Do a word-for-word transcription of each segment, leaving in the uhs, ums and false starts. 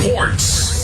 Sports.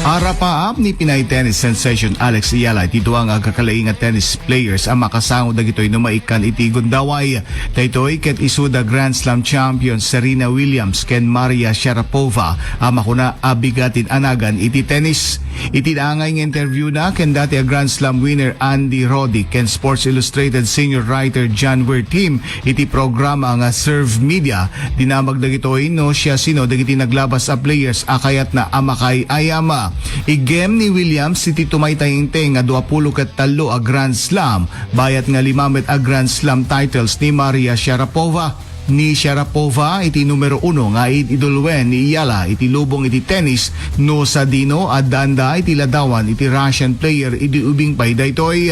Arapaap ni Pinay tennis sensation Alex Eala iti dua nga agkakalaing a tennis players a makasango dagitoy no maikkan iti gundaway. Daytoy ket isuda Grand Slam champion Serena Williams ken Maria Sharapova a makuna a bigat ti anagan iti tennis. Iti naangay nga interview na ken dati a Grand Slam winner Andy Roddick ken Sports Illustrated senior writer John Wirth Him iti programa nga Serve Media, dinamag dagitoy no siasino dagiti naglabas a players a kayatna a makaay-ayam. Iggem ni Williams iti tumaytayngteng nga duapulo ket tallo a Grand Slam, bayat nga lima met a Grand Slam titles ni Maria Sharapova. Ni Sharapova iti numero uno nga id-idoloen ni Eala iti lubong iti tennis, no sadino, addaanda iti ladawan iti Russian player idi ubing pay daytoy.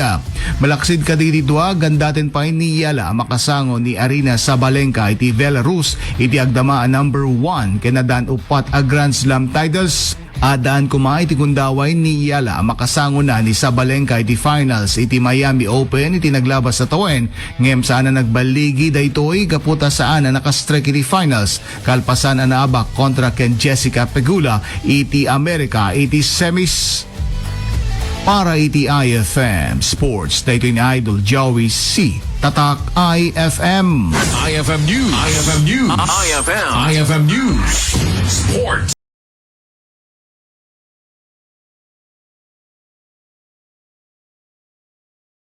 Malaksid kadagiti dua, gandaten pay ni Eala a makasango ni Aryna Sabalenka iti Belarus iti agdama a number one ken addaan uppat a Grand Slam titles. Addaan koma iti gundaway ni Eala a makasangona ni Sabalenka iti finals iti Miami Open iti naglabas a tawen, ngem saan a nagballigi daytoy gapu ta saan a nakastrike iti finals kalpasan a naabak kontra ken Jessica Pegula iti Amerika iti semis. Para iti I F M Sports, daytoy ni Idol Joey C. Tatak I F M. I F M News. I F M News. I F M. I F M News. Sports.